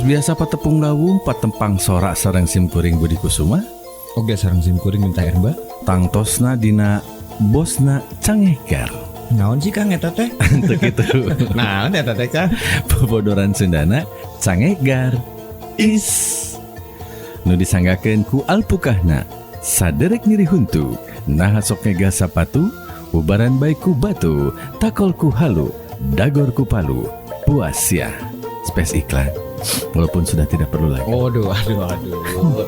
Satos biasa patepung lawung patempang sorak sareng simkuring Budi Kusuma. Oke, sareng simkuring minta air, Mbak. Tangtosna dina Bosna Cangehgar. Naon sih, Kang, eta teh? Untuk itu. Naon eta teh, Kang? Bobodoran Sundana Cangehgar is nu disanggakeun ku alpukahna saderek nyeri huntu, nah sok ngega sapatu, ubaran bae ku batu, takol ku halu, dagor ku palu, puas ya. Space iklan walaupun sudah tidak perlu lagi. Aduh, aduh, aduh.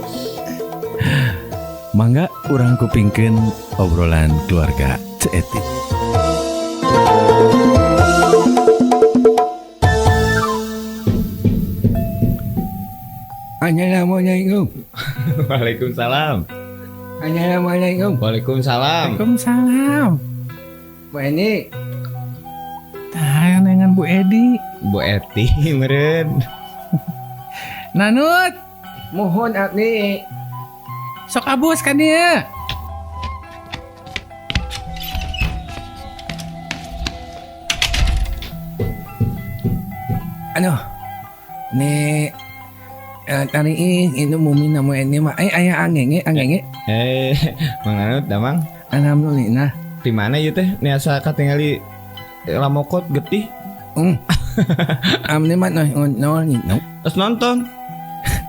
Mangga urang kupingkeun obrolan keluarga Ceu Eti. Assalamualaikum. Waalaikumsalam. Assalamualaikum. Waalaikumsalam. Waalaikumsalam. Bu Eni. Tah, dengan Bu Edi. Bu Eti meureun. Nanut, Mohon abdi. Sok abus kan dia. Aduh. Nih tadi itu mumin nama ini mah aya angenge angenge. Eh, Mang Anut damang. Alhamdulillah. Di mana ieu teh? Niasa katingali lamokot getih. Abdi mah nonton gitu. Terus nonton.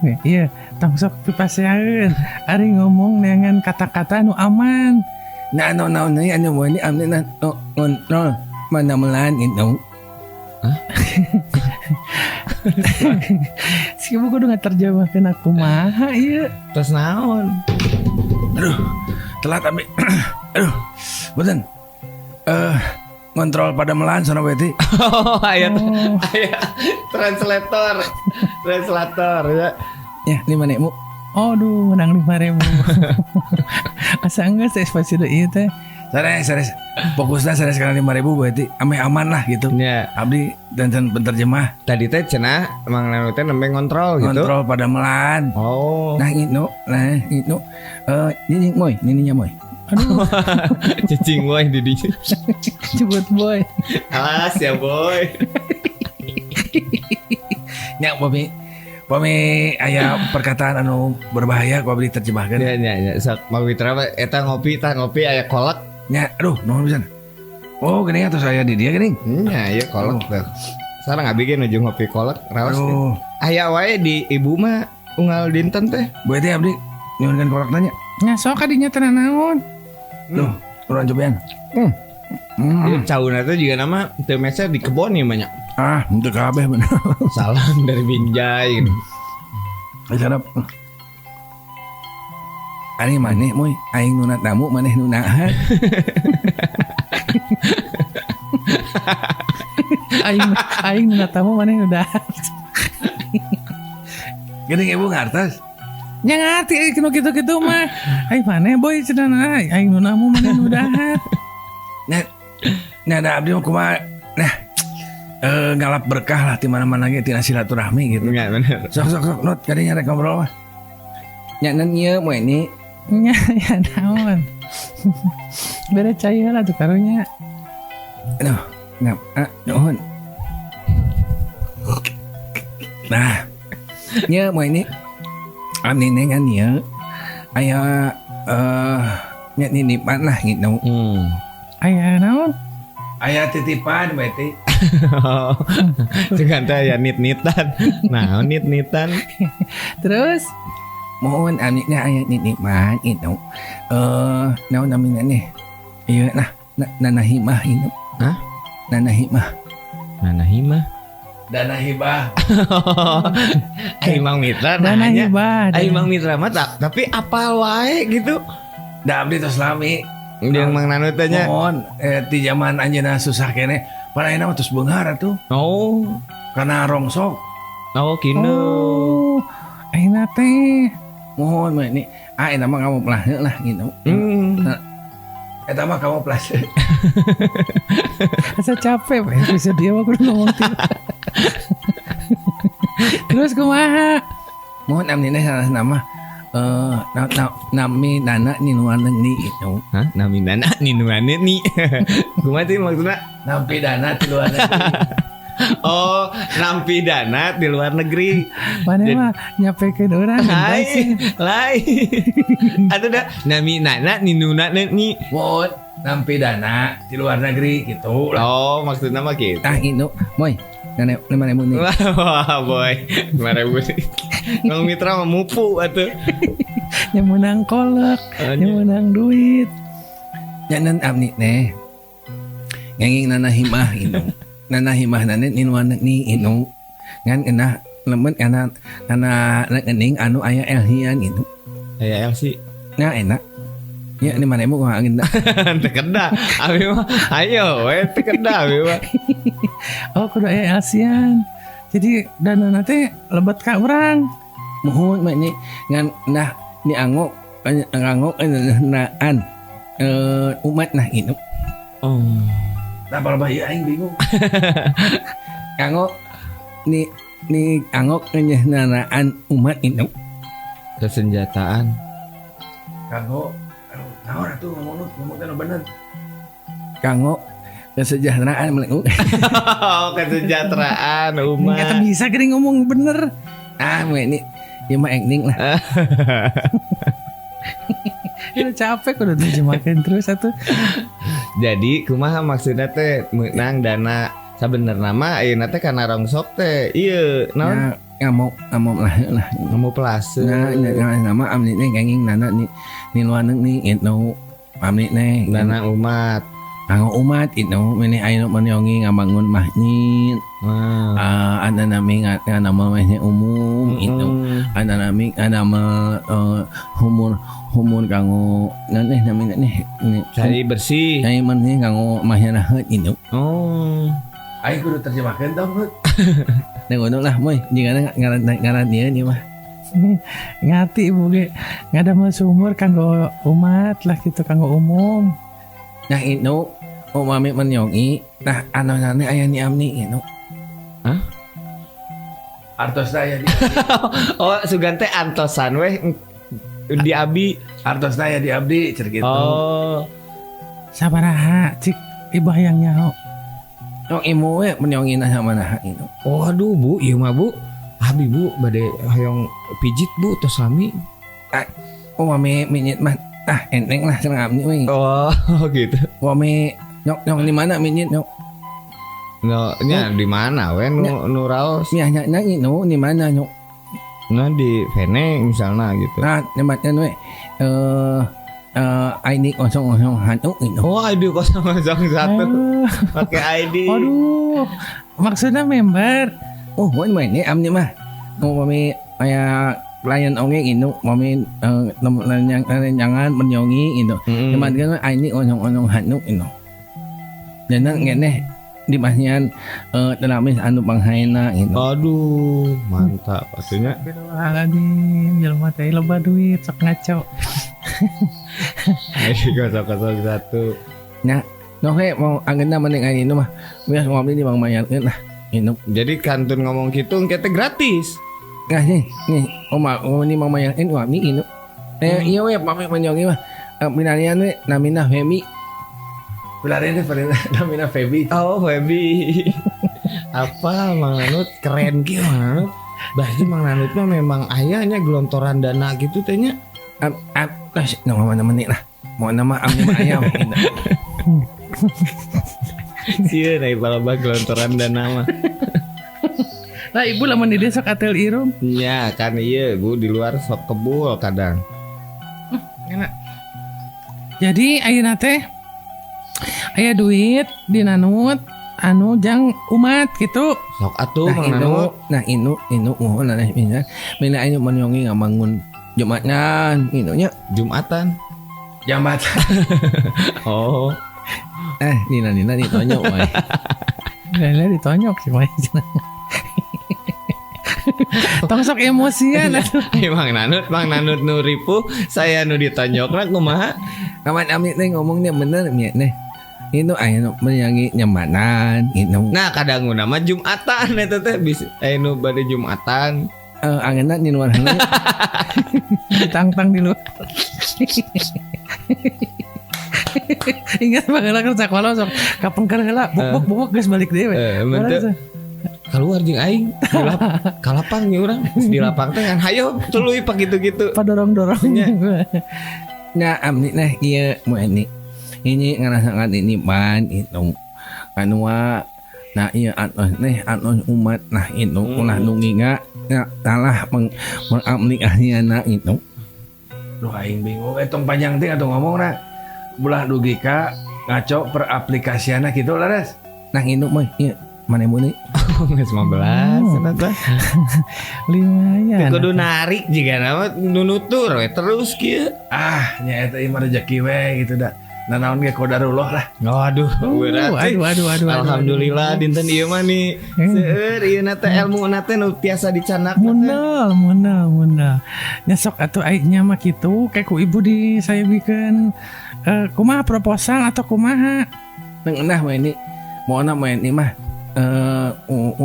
Nih, iya, tong sok pipasean. Ari ngomong dengan kata-kata nu aman. Nah, no no nih anu ini abdi na ngontrol mana melan gitu. Hah? Si ibu kudu ngaterjemahkeun aku kumaha ieu. Terus naon? Aduh, telat abdi. Aduh, punten. Ngontrol pada melan sono beti. Oh, aya Oh. aya translator. Translator ya. Ya, 5.000. Aduh, menang 5.000. Asa geus ekspresi deui ieu teh. Sanes, sanes. Fokusnya sanes karena 5.000 berarti ameh aman lah gitu. Ya, Abdi dan penerjemah tadi teh cenah Mang Nanut teh nembe ngontrol gitu. ngontrol pada melan. Oh. Nah itu, nah itu. Ini moy, nininya moy. Aduh, Cicing boy di dinya. jebut boy. Alas ya boy. Nya pami pami aya perkataan anu berbahaya ku abdi terjemahkeun. Ya ya ya, sok Mang Mitra mah eta ngopi tah ngopi aya kolak. Nya, aduh, nuhun pisan. Oh, geuning atuh saya di dia geuning. Nya, ieu kolak tuh. Sareng abi ge nuju ngopi kolak raos. Aduh, Aya wae di ibu mah unggal dinten teh. Bu Eti abdi nyuhunkeun kolak nanya. Nya sok kadinya teh naon. Duh, urang cobian. Ieu cauna teh juga nama teu meser di kebon ieu mah nya. Ah, untuk kabeh bener. Salam dari Binjai gitu. Sarap. Ari maneh moy, aing nu tamu maneh nu nahan. Aing aing nu tamu maneh udah. Geuning ibu ngartos. Nya ngarti euy nu kitu-kitu mah. Aing maneh boy cenah aing nu namu maneh nu dahar. Nah, nah da abdi mah kumaha nah ngalap berkah lah di mana-mana ge tina silaturahmi gitu. Nya bener. Sok sok sok not kadinya rek ngobrol mah. Nya nan ieu moe ni Nya ya naon. Bere cai heula tuh karunya. Aduh, ngap, ah, nuhun. Nah, nya moe ni abdi nengan ieu aya nya ninipan lah gitu. Aya naon? Aya titipan berarti. Cuman teh aya nit-nitan. Naon nit-nitan? Terus mohon abdi aya nitipan gitu. Naon namina nih? Ieu nah, nana hibah itu. Hah? Nana hibah. Nana hibah. Dana hibah. Ai Mang Mitra dana nanya. hibah. Ai Mang Mitra mah tak, tapi apal wae gitu. Da abdi tos lami. Jeung Mang Nanut teh nya. Mohon di zaman anjeunna susah keneh. Pan ayeuna mah tos beunghar atuh. Oh. Karena rongsok. Oh, kinu. Oh, ayeuna teh. Mohon mah ini. Ah, eta mah kamu pelah lah gitu. Nah, eta mah kamu pelah. Asa capek we bisa dia mah kudu ngomong tilu. Terus kumaha? Mohon abdi teh salah nama nami nana ni luar negeri gitu. Hah? Nami nana ni luar negeri. Kumaha sih maksudna? Nampi dana di luar negeri. Oh, nampi dana di luar negeri. Mana mah nyapekeun urang. Lain, lain. Atuh da nami nana ninuna ni. Mun nampi dana di luar negeri gitu lah. Oh, maksudnya mah gitu. Ah itu, moy. Nane 5.000 nih. Wah, boy. 5.000. Mang Mitra mah mupu atuh. Nya meunang kolek, nya meunang duit. Nya nan abdi teh. Ngenging nana himah itu. Nana himah nane di luar negeri itu. Ngan enah lemet kana kana rekening anu aya LC-an gitu. Aya LC. Nah enak. Ya 5.000 kumaha angin dah. Teu kedah. Abi mah ayo we teu kedah abi mah. Oh, kudu aya LC-an. Jadi dana teh lebet ka urang. Muhun mah ini ngan nah ni angok angok naan umat nah itu. Oh. Nah balabah ieu aing bingung. Angok ni angok nyeunaan umat itu. Kesenjataan. Kanggo naon atuh ngomong teh bener. Kanggo kesejahteraan melek. Oh, kesejahteraan umat. Kata bisa geuning ngomong bener. Ah, ini ieu mah acting lah. Udah capek udah terjemahkan terus atuh. Jadi kumaha maksudnya teh meunang dana sabenerna mah ayeuna teh kana rongsok teh ieu naon? Ngamuk lah lah ngamuk plase. Nah, nama amni teh genging dana ni luar negeri itu amni teh dana umat. Kanggo umat itu mene aya nu menyongi ngabangun masjid. Ana nami nganamel masjid umum itu. Ana nami nganamel humur humur kanggo naneh nami naneh cai bersih. Cai bersih kanggo masyarakat itu. Oh. Aing kudu terjemahkeun tong. Nah ngono lah moy, jigana ngaran ieu nya mah. Ngati ibu ge ngadamel sumur kanggo umat lah gitu kanggo umum. Nah itu umami menyongi nah anu nane aya ni amni itu. Hah? Artos aya di abdi. Oh, sugan teh antosan weh di abi. Artos aya di abdi cer gitu. Oh. Sabaraha cik ibu hayang nyaho. Nyong imu we menyongi nah sama nah itu. Oh aduh Bu, ieu mah Bu. Abi Bu bade hayang pijit Bu tos lami. Ah, umami minyit mah ah enteng lah senang abdi we. Oh gitu. Umami nyok nyok di mana minyit nyok? No, nya di mana we nu nu raos? Nya nya nya nu di mana nyok? Nah di Vene misalnya gitu. Nah, nyebatnya we ID 001 gitu. Oh, ID 001. Pakai ID. Aduh. Maksudnya member. Oh, mun mah ini amni mah. Mami aya pelayan onge gitu, mami jangan menyongi gitu. Cuman kan ID 001 gitu. Dan ngeneh di masnian teramis anu panghaena gitu. Aduh, mantap artinya. Astagfirullahaladzim, jelema teh loba duit sok ngaco. ID 001. Nah, no he mau angeunna mending aya nu mah. Bias ngopi di Bang Mayarkeun lah. Gitu. Jadi kantun ngomong gitu engke teh gratis. Nah nih, nih, oma, ini Mang Mayarkeun wami gitu. Iya we pamit menyongi mah. Pinarian we namina Femi. Pinarian teh namina Febi. Oh, Febi. Apa Mang Nanut keren kieu Mang Nanut. Berarti Mang Nanut mah memang ayahnya gelontoran dana gitu teh nya. Nah, mana lah. Mau nama amni mah aya we. Sieun ai palebah gelontoran dana mah. Lah ibu lamun di desa katel irum. Nya kan ieu Bu di luar sok kebul kadang. Enak. Jadi ayeuna teh aya duit di Nanut anu jang umat gitu. Sok atuh Mang Nanut. Nah inu mohon nah mina mina anu menyongi ngabangun Jumatan gitu nya. Jumatan. Jambatan. Oh. Nina ditonyok wae. Nina ditonyok sih wae. Tong sok emosian atuh. Mang Nanut nu ripuh, saya nu ditonyokna kumaha? Kawan ami teh ngomongnya bener nya teh. Itu aya nu menyangi nyamanan gitu. Nah, kadang mah Jumatan eta teh bisa aya nu bade Jumatan. Angeunna di luar heula. Ditangtang di luar. Ingat baheula keur sakola sok kapengker heula buk-buk geus balik deui we. Keluar jeung aing di kalapang nya urang di lapang teh kan hayo tuluy pak gitu-gitu. Padorong-dorong. Nya amni nah ieu mu ini. Ini ngarasakan ini pan itu. Kanua nah ieu atos neh atos umat nah itu ulah nu nginga nya salah mengamni ahliana itu. Duh aing bingung tong panjang teh atuh ngomongna. Belah dugi ka ngaco peraplikasiana kitu laras. Nah itu mah ieu mana muni Geus 15 cenah teh. Lumayan. Kudu narik jiga nama nunutur we terus kieu. Ah nya eta ieu mah rezeki we gitu da. Nah naon ge qadarullah lah. Waduh, berat. Aduh. Alhamdulillah dinten ieu mah nih. Seueur ieu na teh ilmu na teh nu tiasa dicanak. Munal. Nya sok atuh aing mah kitu kayak ku ibu disayogikeun kumaha proposal atau kumaha? Ngeunah mah ini. Moona mah ini mah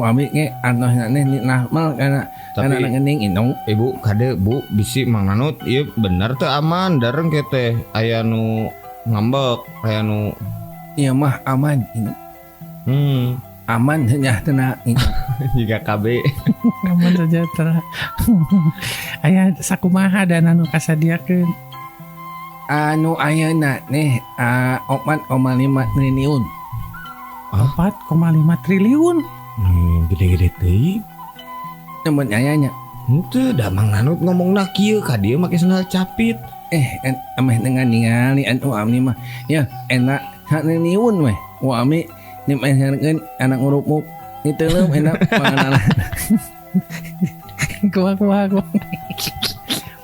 ami ge anosna neh nah mal kana kana ngening indung. Ibu kade Bu bisi Mang Nanut ieu bener teu aman dareng ke teh aya nu ngambek aya nu ieu mah aman indung. Aman sejahtera jika KB aman sejahtera. Aya sakumaha dana nu kasadiakeun? Anu ayeuna neh 4,5 triliun. 4,5 triliun. Gede-gede teuing. Nemen aya nya. Henteu da Mang Nanut ngomongna kieu ka dieu make sendal capit. Ameh dengan ningali anu ami mah. Ya enak satriliun weh. Wa ami nimeherkeun anak ngurupuk. Niteuleum enak panganan. Kumaha.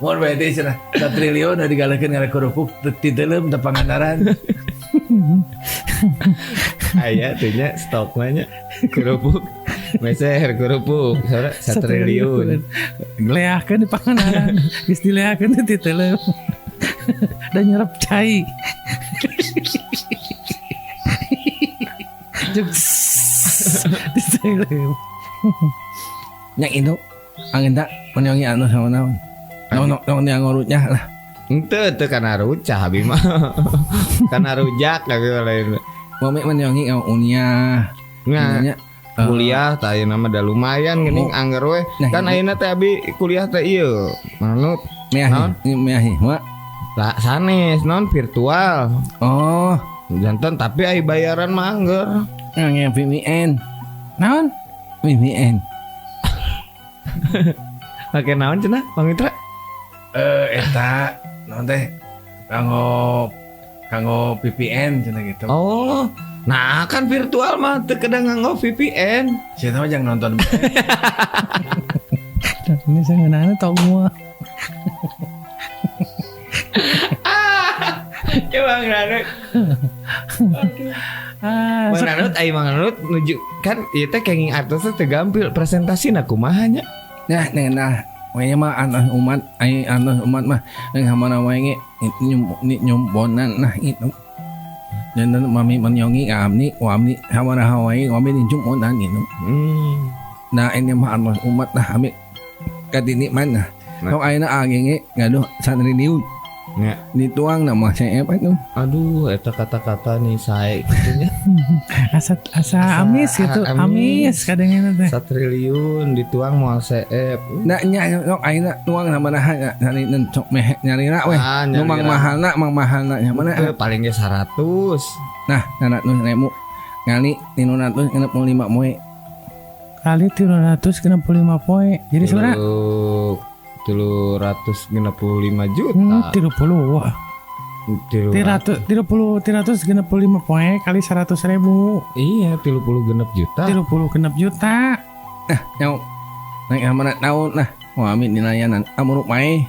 Mun bae teh cenah satriliun da digalehkeun ngare kerupuk titeuleum teu pangandaran. Aya teh nya stok mah nya kerupuk. Meser kerupuk satriliun. Geleahkeun di pangandaran. Geus dileahkeun teh titeuleum. Da nyerep cai. Juk diteuleum. Nya induk angeun menyongi anu naon-naon. Nong yang ngurutnya lah. Ente teu kana rucah abi mah. Kana rujak abi mah lain. Mami menyongi ka unia. Nah, kuliah tah ayeuna mah da lumayan geuning angger we. Kan ayeuna teh abi kuliah teh ieu. Manut meah meah wa. Lah sanes non virtual. Oh, janten tapi ai bayaran mah angger. Nge VPN. Naon? VPN. Pake naon cenah Bang Mitra? Eta naon teh kanggo VPN cenah gitu. Oh, nah kan virtual mah teu kedah nganggo VPN. Sia mah jangan nonton. Ini sangeunana tau gua. Ah, ya Bang Nanut. Bang Nanut, ai Bang Nanut nuju kan ieu teh kenging artos teh gampil presentasina kumaha nya. Nah, nah. Wanya mah anak umat, ai anak umat mah nang hamana wae ge nyombonan nah itu. Dan mami menyongi ka amni, wa amni hamana wae mami nyombonan itu. Nah ini mah anak umat nah ami kadini mana. Kalau ayeuna agenge gaduh satriliun. Nya dituang nama CF itu. Aduh, eta kata-kata nih sae kitu nya. Asa amis gitu, amis kadangna teh. 1 triliun dituang moal CF. Nah nya sok ayeuna tuang sabaraha nyari sok meh nyarina weh. Nu mang mahalna, mang mahalna nya mana? Paling ge 100. Nah, 100.000 kali 365 poe. Kali 365 poe. Jadi sebenarnya 365 juta. 30 wah. 365 poe kali 100.000. Iya, 36 juta. 36 juta. Nah, nyau. Naik mana naon nah. Wah, amin dinayanan. Amuruk mae.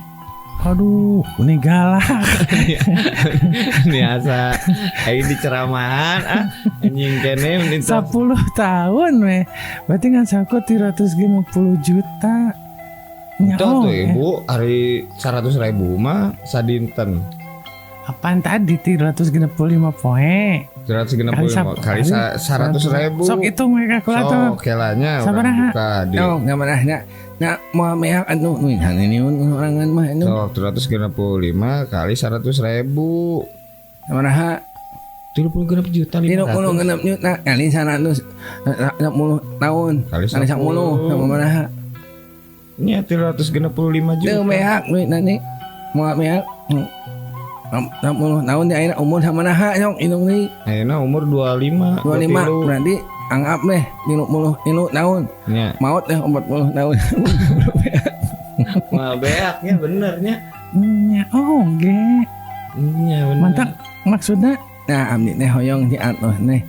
Aduh, ini galak. Ini asa aing diceramahan ah anjing kene 10 tahun weh. Berarti ngan saku 350 juta. Itu tuh ibu hari 100.000 mah sadinten. Apaan tadi 365 poe? 365 kali 100.000. Sok hitung we kalkulator. Sok kelanya urang buka di. Oh, ngamanahnya. Nah, moal meak anu ini orangan mah anu. Sok 365 kali 100.000. Sabaraha? 36 juta 36 juta kali 160 tahun. Kali Kali 10 sabaraha? Nya 365 juta. Teu meak duit nanti. Moal meak. 60 tahun di ayeuna umur sabaraha nyong indung deui? Ayeuna umur 25. 25 berarti anggap deh 33 tahun. Nya. Maut deh 40 tahun. Moal beak nya bener nya. Nya oge. Nya bener. Mantap maksudnya. Nah, abdi teh hoyong di atos teh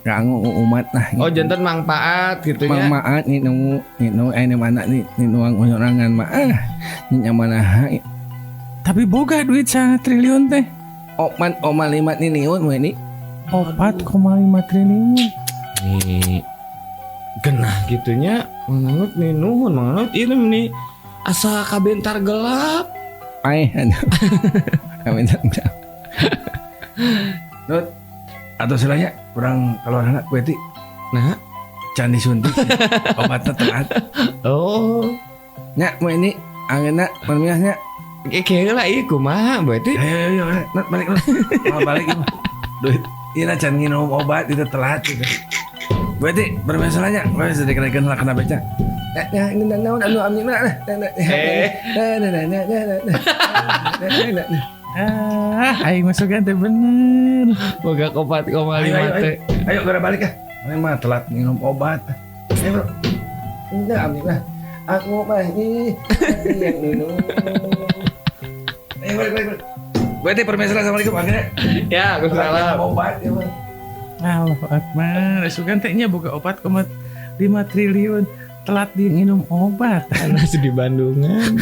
kanggo umat lah. Oh, janten mangpaat gitu nya. Mangpaat ni nu aya mana ni nuang sorangan mah ah nyamanaha. Tapi boga duit 1 triliun teh. 4,5 triliun we ni. 4,5 triliun. Nih. Genah gitunya Mang Nanut nih nuhun Mang Nanut ieu nih asa kabentar gelap. Paeh. Kabentar gelap. Nut atau silanya kurang kalau anak berarti nah can disuntik obatnya telat. Oh nya mau ini angeuna permiasnya kayaknya lah iya kumaha berarti. Ayo ayo Nut balik Nut mau balik duit iya can nginum obat itu telat gitu berarti permiasannya berarti dikenakan lah kena beca. Nah ini naon anu amni mah nah. Ah, aing masukkan teh bener. Boga 4,5 teh. Ayo geura balik ah. Ini mah telat minum obat. Ayo, Bro. Enggak, amni mah. Aku mah ini yang minum. Ayo balik balik. Berarti permisi, assalamualaikum akhirnya. Ya, waalaikumsalam. Obat ya, Bang. Allahu akbar. Sugan teh nya boga 4,5 triliun. Telat di minum obat. Nasi di Bandungan.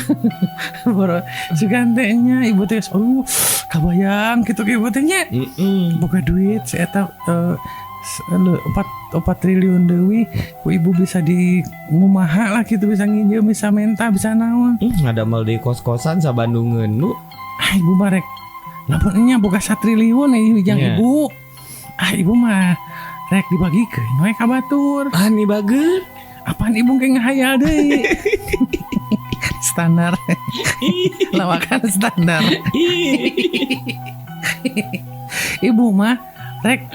Boro sugan teh nya ibu teh kabayang kitu ke ibu teh nya. Boga duit saeta 4 triliun deui ku ibu bisa di ngumaha lah kitu bisa nginjeum bisa menta bisa naon. Ngadamel di kos-kosan sa Bandungan lu. Ah ibu mah rek lamun nya boga 1 triliun ieu jang ibu. Ah ibu mah rek dibagikeun we ka batur. Ah ni bager. Apaan ibu kayak ngehayal deh. Standar. Lawakan standar. Ibu mah rek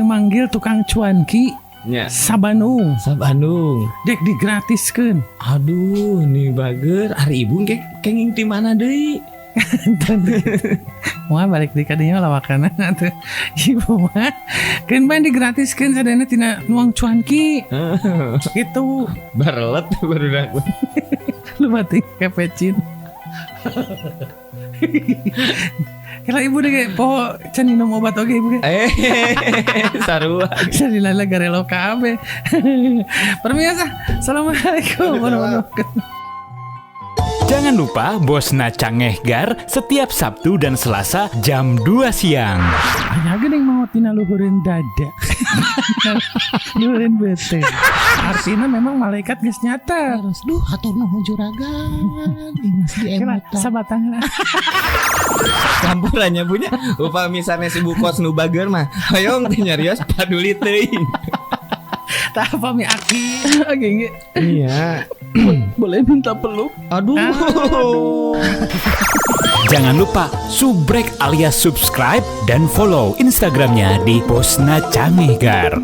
manggil tukang cuanki ya. Sa Bandung. Sa Bandung. Dek digratiskeun. Aduh nih bager. Ari ibu kenging ti mana deui? Wah balik di kadinya lawakan atuh. Ibu mah keun bae digratiskeun sadayana tina nuang cuanki. Gitu. Barelet barudak. Lu mati kepecin. Kira ibu deh poho can minum obat oge ibu ge. Sarua. Salilala garelo kabeh. Permiasa. Assalamualaikum warahmatullahi wabarakatuh. Jangan lupa Bosna Cangehgar setiap Sabtu dan Selasa jam 2 siang. Aya geuning mau tina luhureun dada. Luhureun beuteung. Artinya memang malaikat geus nyata. Terus duh hatur nuhun juragan. Geus diemutan. Sabatang. Campurannya punya upami sanes ibu kos nu bager mah. Hoyong teh nyarios paduli teuing. Tah pami aki. Oke, iya. Boleh minta peluk? Aduh. Jangan lupa subrek alias subscribe dan follow Instagramnya di Bosna Cangehgar.